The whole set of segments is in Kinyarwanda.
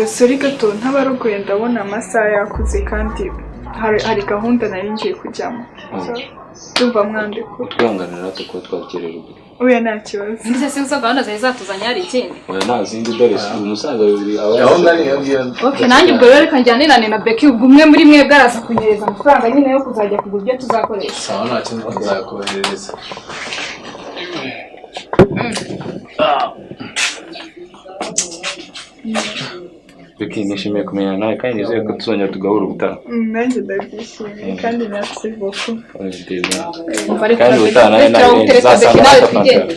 Sorry gato ntabarogoye, ndabona amasaha yakuze kandi hari gahunda nari ngiye kujyamo. So, ndumva mwandikura. Utwihanganira natwe kuba twakererwa. Oya, nta kibazo. Ndetse sinzi gahunda zari zatuzanye, hari ikindi? Oya, nta zindi, dore si umusaza bibiri aba Gahunda ni iyo ngiyo. Okay, nanjye ubwo rero reka njyanirane na Becky, ubwo umwe muri mwebwe araza kunyereza amafaranga nyine yo kuzajya kugura ibyo tuzakoresha. Sawa, nta kibazo, nzakoherereza. Becky, nishimiye kumenyana nawe kandi nizere ko tuzongera tugahura ubutaha. Nanjye ndabyishimiye kandi merci beaucoup. Umva, reka Kandi ubutaha nawe reka nawe reka Becky nzasanga nawe afata. twigendere.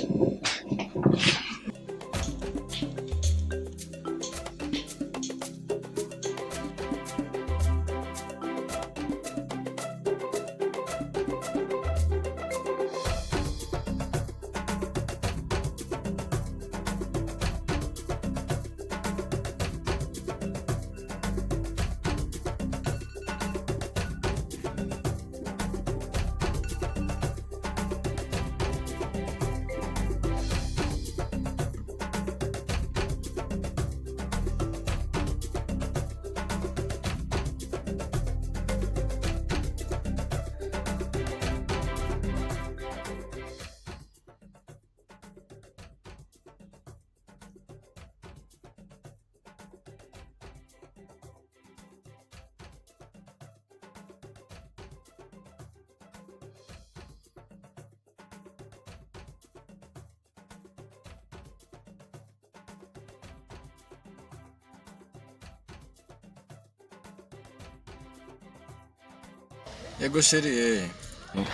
Yego chérie,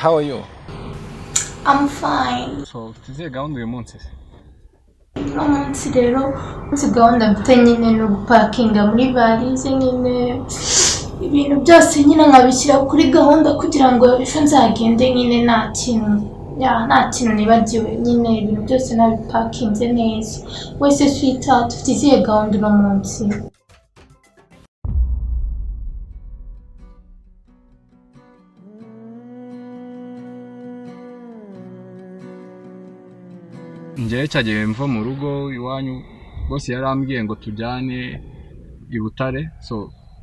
how are you? I'm fine. So ufite izihe gahunda uyu munsi se? Uno munsi rero, umunsi gahunda mfite nyine ni ugupakinga muri valise nyine ibintu byose nyine nkabishyira kuri gahunda kugira ngo ejo nzagende nyine nta kintu, ya, nta kintu nibagiwe nyine, ibintu byose nabipakinze neza. Wese sweetheart, ufite izihe gahunda uno munsi? Njyewe cyagiye mva mu rugo iwanyu, bose yarambwiye ngo tujyane i Butare, so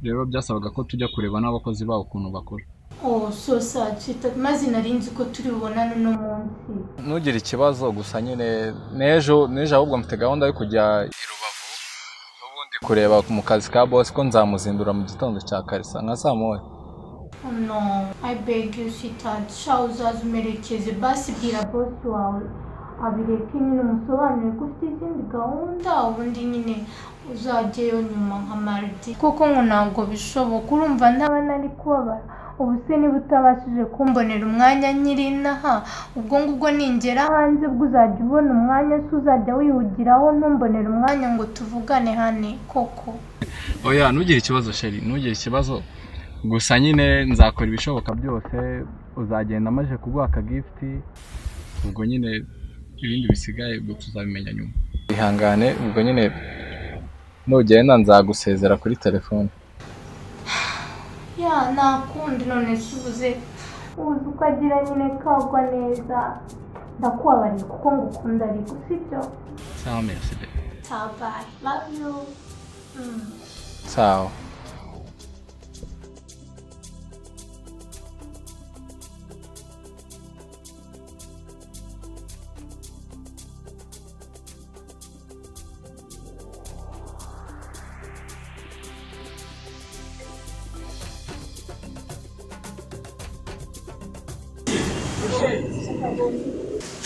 rero byasabaga ko tujya kureba n'abakozi babo ukuntu bakora. Oh, so sad sweetheart, maze nari nzi ko turi bubonane uno munsi. Ntugire ikibazo, gusa nyine n'ejo n'ejo ahubwo mfite gahunda yo kujya i Rubavu n'ubundi kureba mu kazi ka boss, ko nzamuzindura mu gitondo cya kare nka saa 1. Oh no, I beg you sweetheart, sha uzaze umerekeze, basi bwira boss wawe abireke nyine, umusobanurire ko ufite izindi gahunda, ubundi nyine uzajyeyo nyuma nka mardi, kuko ngo ntabwo bishoboka, urumva ntaba nari kubabara. Ubu se niba utabashije kumbonera umwanya nkiri inaha, ubwo ngubwo ningera hanze ubwo uzajya ubona umwanya se? Uzajya wihugiraho ntumbonere umwanya ngo tuvugane hane koko? Oya, ntugire ikibazo chérie, ntugire ikibazo, gusa nyine nzakora ibishoboka byose, uzagenda amaze kuguha akagift, ubwo nyine ibindi bisigaye ubwo tuzabimenya nyuma. Ihangane, ubwo nyine nugenda nzagusezera kuri telefone. Ya, nta kundi, none se ubuze uzi uko agira nyine kagwa neza. Ndakubabariye kuko ngukunda ariko, sibyo? Sawa, merci baby. Sawa, bye, love you. Sawa.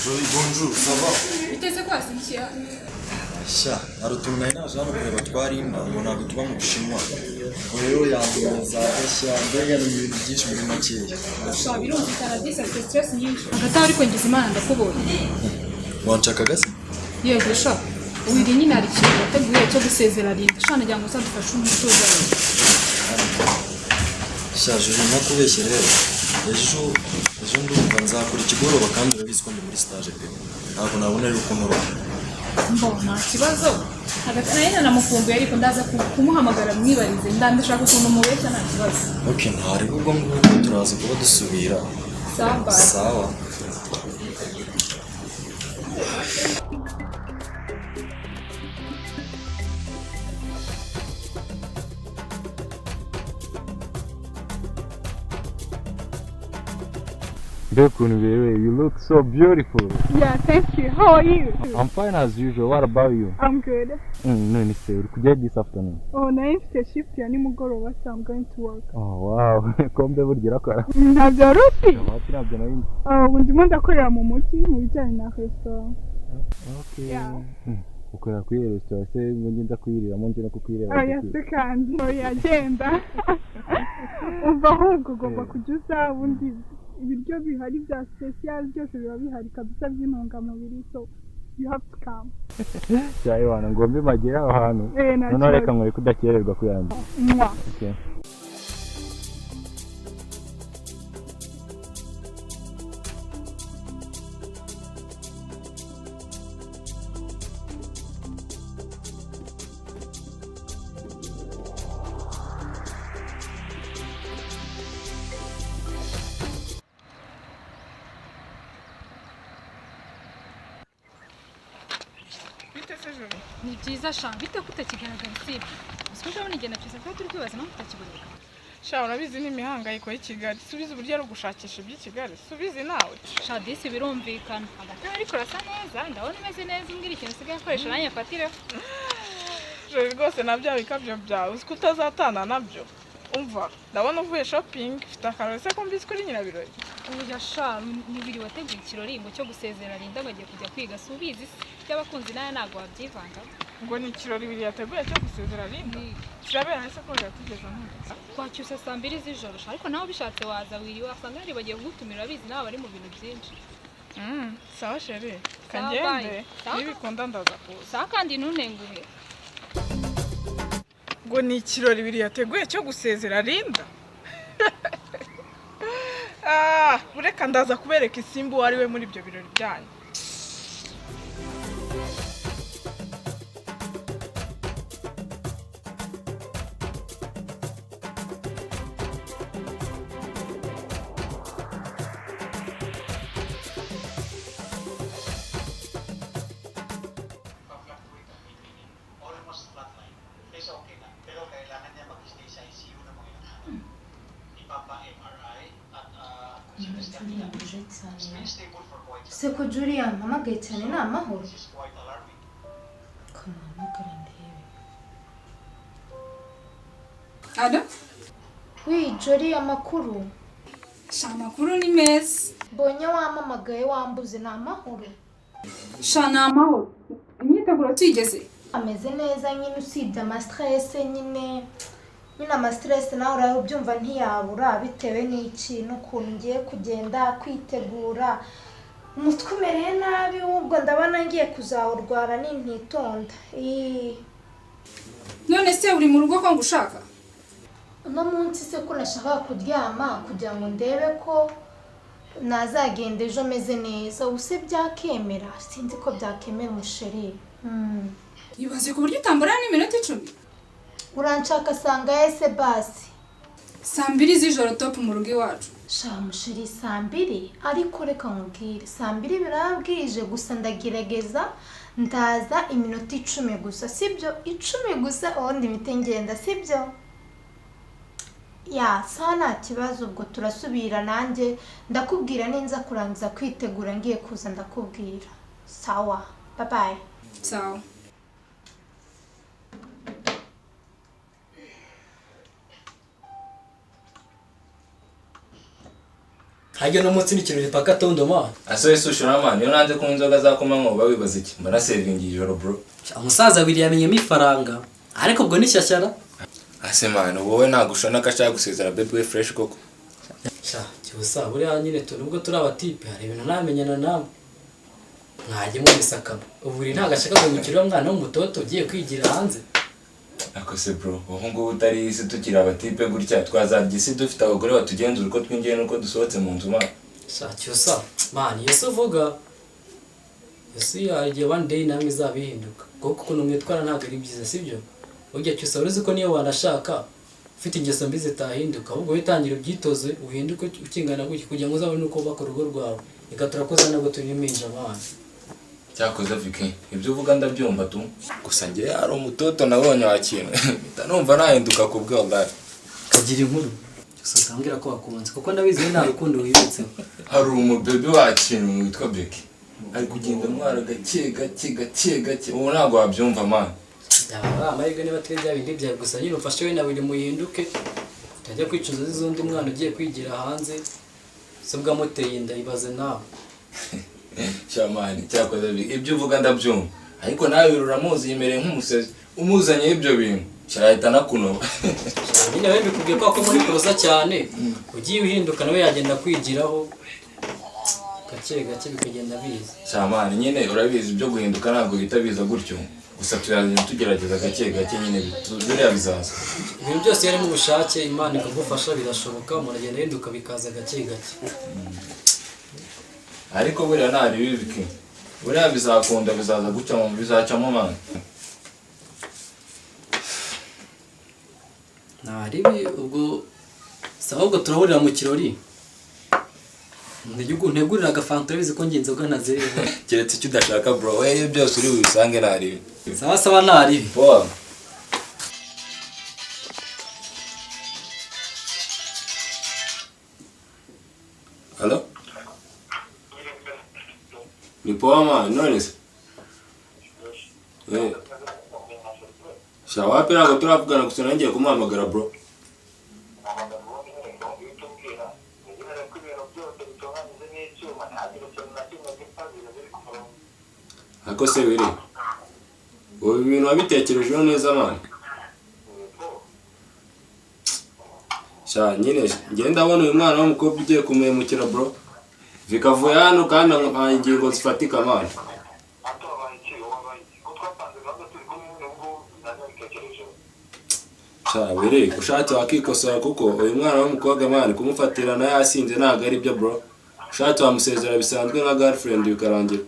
Jolie, bonjour, ça va? Biteze ko wasinkiye. Sha, hari utuntu nari naje hano kureba twarimba, ngo ntabwo tuba mu Bushinwa. Ubwo rero yambwira za gashya, mbega ni ibintu byinshi muri makeya. Sha, birumvikana, disi afite stress nyinshi. Hagati aho ariko ngize Imana ndakubonye. Wanshakaga se? Yego sha, wiri nyine hari ikintu wateguye cyo gusezera Linda. Sha, nagira ngo uzadufashe umutuzo. Sha Jolie, ntakubeshye rero. Ejo ndumva nzakora ikigoroba kandi urabizi ko ndi muri stage pe. Ntabwo nabona rero ukuntu uroha. Mbo nta kibazo. Hagati nayo nanamukumbuye, ariko ndaza kumuhamagara mwibarize, ndashaka ukuntu mubeshya, nta kibazo. Ok, ntari ubwo ngubwo turaza kuba dusubira. Sawa, bye. Sawa. Mbega ukuntu uberewe, you look so beautiful. Yeah, thank you. How are you? I'm fine as usual. What about you? I'm good. None se uri kujya this afternoon? Oh, nari mfite shift ya nimugoroba, so I'm going to work. Oh wow, kombe burya urakora. Ntabyo wari uzi? Wapi, ntabyo nari nzi. Oh, ubu ndimo ndakorera mu mujyi mu bijyanye na restaurant. Okay. Yeah. Ukorera kuri iyo restaurant se ngo njye nza kuyiriramo nje no kukuyireba? Oya se kandi, oya genda. Umva, ahubwo ugomba kujya uza, ubundi ibiryo bihari bya special byose biba bihari kabisa by'intungamubiri, so you have to come. Cyayi wana, ngombe magere aho hantu. Eh, nta Noneho reka kibazo. nkore kudakererwa kuyanjye. Mwah. Okay. Bite se, Joro? Ni byiza sha, bite ko utakigaragara? Usibye gusa ejo bundi ngenda cyose twari turi kwibaza impamvu utakiboneka. Sha, urabizi n'imihangayiko y'i Kigali. Subiza, uburyo ari ugushakisha iby'i Kigali, subizi nawe. Sha disi, birumvikana. Hagati aho ariko urasa neza, ndabona umeze neza. Umbwira ikintu usigaye ukoresha nanjye mfatireho. Joro, rwose na bya bikabyo byawe uzi ko utazatana nabyo. Umva, ndabona uvuye shopping, ufite akarori se ko mbizi kuri nyirabirori? Oya sha, mubiri wateguye ikirori ngo cyo gusezera Linda ngo agiye kujya kwiga. Si ubizi se by'abakunzi, nawe ntabwo wabyivanga. Ngo ni ikirori bibiri yateguye cyo gusezera Linda? Kirabera ese ko yatigeze ntuza? Kwacyusa saa 2 z'ijoro sha, ariko nawe ubishatse waza, wiriwe wasanga yari bagiye kugutumira. Abizi nawe bari mu bintu byinshi. Sawa chérie. Sawa, Kangende. bye. Sawa. Nibikunda ndaza kuza. Sawa, kandi ntunenguhe. Ngo ni ikirori bibiri yateguye cyo gusezera Linda? Ah, ureka ndaza kubereka isimbi uwo ari we muri ibyo birori byanyu. Pa-fluctuate ang BP niya. Almost flatline. Kaysa okay na. Pero kailangan niya mag-stay sa ICU ng mga ilang araw. Ipapa-MRI at CT scan nila. It's been stable for quite some Se ko Julian mpamagaye cyane, ni amahoro? This is quite alarming. Kamuhamagara ndebe. Alo. Wi Jolly, amakuru? Sha, amakuru ni meza. Mbonye wampamagaye wambuze, ni amahoro? Sha, ni amahoro. Imyiteguro tuyigeze. Ameze neza nyine, usibye amastress nyine. Nyine amastress nawe urabyumva ntiyabura, bitewe n'iki n'ukuntu ngiye kugenda kwitegura, umutwe umereye nabi, ubwo ndabona ngiye kuzawurwara nintitonda. Ii. None se uri mu rugo ko ngushaka? Uno munsi se ko nashakaga kuryama kugira ngo ndebe ko nazagenda ejo meze neza, ubu se byakemera? Sinzi ko byakemera umuchéri. Ibaze ku buryo utambura n'iminota 10. Uranshaka sanga ese basi? Saa 2 z'ijoro top mu rugo iwacu. Sha muchéri, saa 2, ariko reka nkubwire, saa 2 birabwije, gusa ndagerageza ndaza iminota 10 gusa, sibyo? 10 gusa, ubundi mpite ngenda, sibyo? Ya sawa, nta kibazo. Ubwo turasubira, nanjye ndakubwira ninza kurangiza kwitegura ngiye kuza, ndakubwira. Sawa, bye bye. Sawa. Harya uno munsi ni ikirori paka tondoma? Asore sushura man, iyo nanze kunywa inzoga za kumanywa uba wibaza iki? Mba nasevingiye ijoro, bro. Umusaza wiri yamenyemo ifaranga, ariko ubwo ni shyashyara. Ase man, wowe ntabwo ushobora ko ashaka gusezera baby we fresh koko? Sha cyusa, buriya nyine nubwo turi abatipe hari ibintu ntamenyana nawe, mwajya mubisakamo. Ubu uri ntabwo ashaka guhemukira uriya mwana w'umutoto ugiye kwigira hanze. Ako se bro, ubu ngubu utari isi tukiri abatipe gutya, twazarya isi dufite abagore batugenzura uko twinjiye n'uko dusohotse mu nzu man? Sha cyusa man, iyo se uvuga ese hari igihe one day namwe izaba ihinduka, kuko ukuntu mwitwara ntabwo ari byiza, sibyo? Burya cyusa, wari uzi ko niyo wanashaka ufite ingeso mbi zitahinduka? Ahubwo witangira ubyitoze uhinduke ukingana gutya kugira ngo uzabone uko wubaka urugo rwawe. Reka turakoze, ntabwo turi impinja abana. Cyakoze Vicky, ibyo uvuga ndabyumva tu, gusa njye hari umutoto nabonye wa kintu mpita numva nahinduka ku bwe, wallahi. Kagira inkuru cyusa, utambwira ko wakunze, kuko ndabizi we nta rukundo wibitseho. Hari umubebe wakintu witwa Beki ari kugenda ntwara gake gake gake gake, ubu ntabwo wabyumva man. Byaba amahirwe niba atari bya bindi byawe. Gusa nyine umfashe we na buri muhinduke, utajya kwicuza z'undi mwana ugiye kwigira hanze se bwamuteye inda, ibaze nawe. Sha man, cyakoze ibyo uvuga ndabyumva, ariko nawe uramuzi, yimereye nk'umusazi. Umuzanye ibyo bintu cyahita nakunoba. Nyine we mbikubwiye ko muri kuroza cyane, ugiye uhinduka nawe yagenda kwigiraho gake gake, bikagenda biza. Sha man, nyine urabizi, ibyo guhinduka ntabwo bihita biza gutyo gusa, tuzagenda tugerageza gake gake nyine, biriya bizaza. Ibintu byose iyo harimo ubushake, Imana ikagufasha, birashoboka, umuntu agenda ahinduka bikaza gake gake. Ariko buriya nta ribi biki, buriya bizakunda, bizaza gucamo, bizacamo man. Nta ribi. Ubwo si ahubwo turahurira mu kirori, ntegurira agafanta, urabizi ko njye inzoga ntazireba. Keretse icyo udashaka bro, we byose uri bubisange, nta ribi. Sawa sawa, nta ribi. Poa. Halo? Ni poa man, none se? Eh. Sha wapi, ntabwo turavugana, gusa nangiye kumuhamagara bro. Ako se wiri? Ubu ibintu wabitekerejeho neza man? Sha nyine njye ndabona uyu mwana w'umukobwa ugiye kumuhemukira bro. Bikavuye hano kandi amuhaye ingingo zifatika man. Sha wiri, ushatse wakikosora kuko uyu mwana w'umukobwa man kumufatirana yasinze ntabwo ari byo bro. Ushatse wamusezera bisanzwe nka girlfriend bikarangira.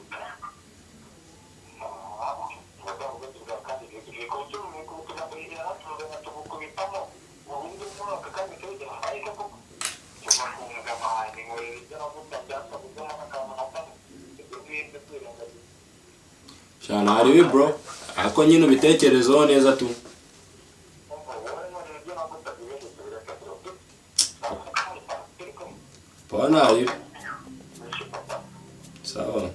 Sha nta ribi bro, ariko nyine ubitekerezeho neza tu. Poa, nta ribi. Sawa.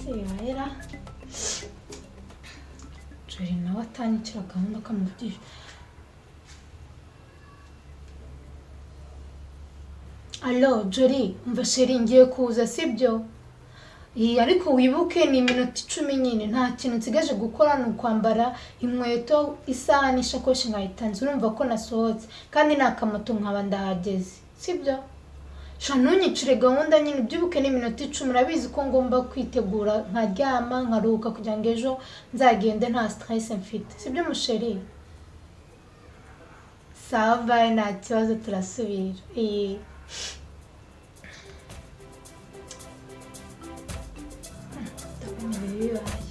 Yahera Jori nawe atanyicira gahunda akamuvugisha. Allo Jori, umva chérie, ngiye kuza sibyo? Iyi ariko wibuke ni iminota 10 nyine, nta kintu nsigaje gukora, ni ukwambara inkweto, isaha n'ishakoshi nkahita nza, urumva ko nasohotse kandi nta kamoto nkaba ndahageze sibyo? Sha ntunyicire gahunda nyine, ubyibuke ni iminota 10, urabizi ko ngomba kwitegura nkaryama nkaruhuka kugira ngo ejo nzagende nta stress mfite sibyo musheri? Sawa bye, nta kibazo, turasubira. Ndabona ibi bibaye.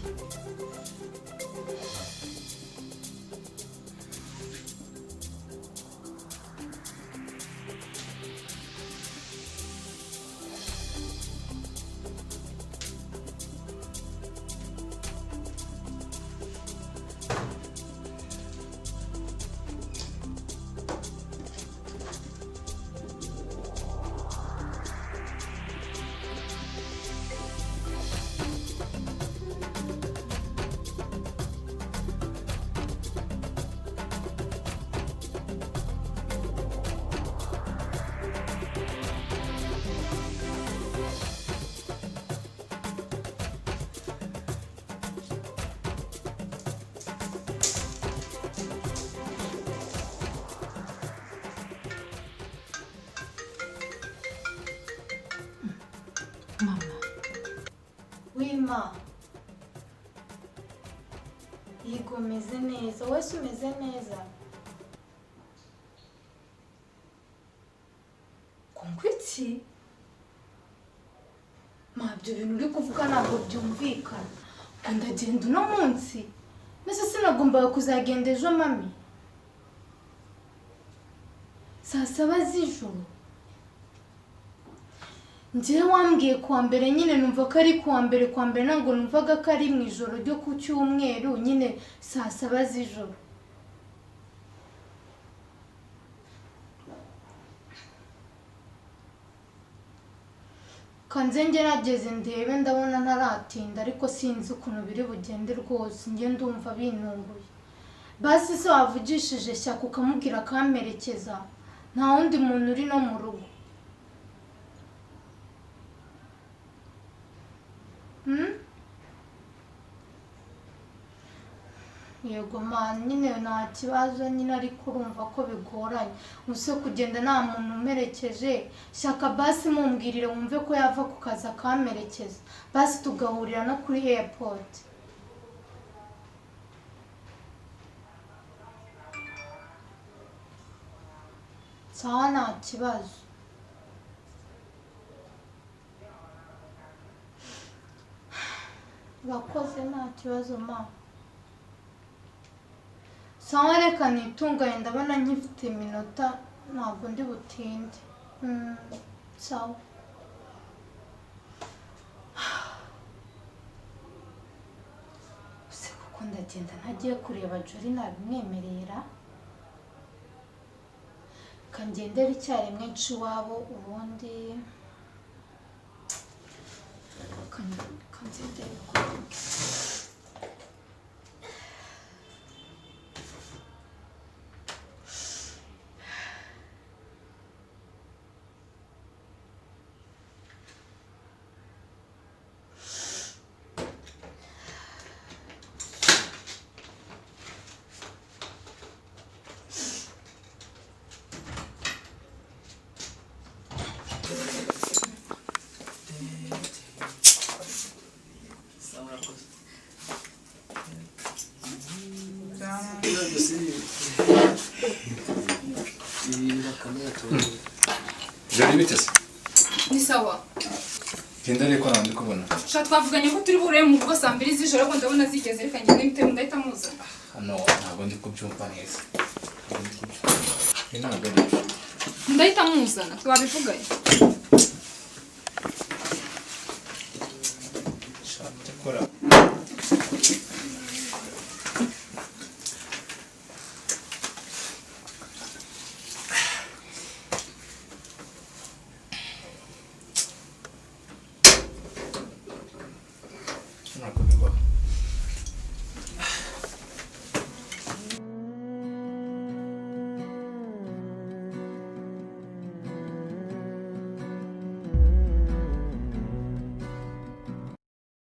Ma. Yego umeze neza, wese umeze neza. Ngo iki? Ma, ibyo bintu uri kuvuga ntabwo byumvikana. Ngo ndagenda uno munsi? Mbese sinagombaga kuzagenda ejo mami? Saa saba z'ijoro. Njyewe wambwiye kuwa mbere nyine numva ko ari kuwa mbere, kuwa mbere ntabwo numvaga ko ari mu ijoro ryo ku cyumweru nyine saa saba z'ijoro. Kanze ngerageze ndebe, ndabona ntaratinda ariko sinzi ukuntu biri bugende rwose, njye ndumva bintunguye. Basi se wavugishije Shyaka ukamubwira akamperekeza, nta wundi muntu uri no mu rugo. Yego ma, nyine nta kibazo nyine, ariko urumva ko bigoranye. Ubuse kugenda nta muntu umperekeje, Shyaka basi mumbwirire wumve ko yava ku kazi akamperekeza, basi tugahurira no kuri airport. Sawa nta kibazo. Urakoze nta kibazo ma. Sawa reka nitunganye, ndabona nkifite iminota ntabwo ndi butinde. Sawa. Use kuko ndagenda ntagiye kureba Jolly nabimwemerera. Kangendera icyarimwe nce iwabo ubundi kangendere kuri. Jolly bite se? Ni sawa. Genda ariko ntabwo ndi kubona. Sha twavuganye ko turi bure mu rugo saa mbiri z'ijoro ariko ndabona zigeze, reka ngende mpite ndahita muzana. Hano ntabwo ndi kubyumva neza. Ntabwo ari byo. Ndahita muzana twabivuganye. Sha cyakora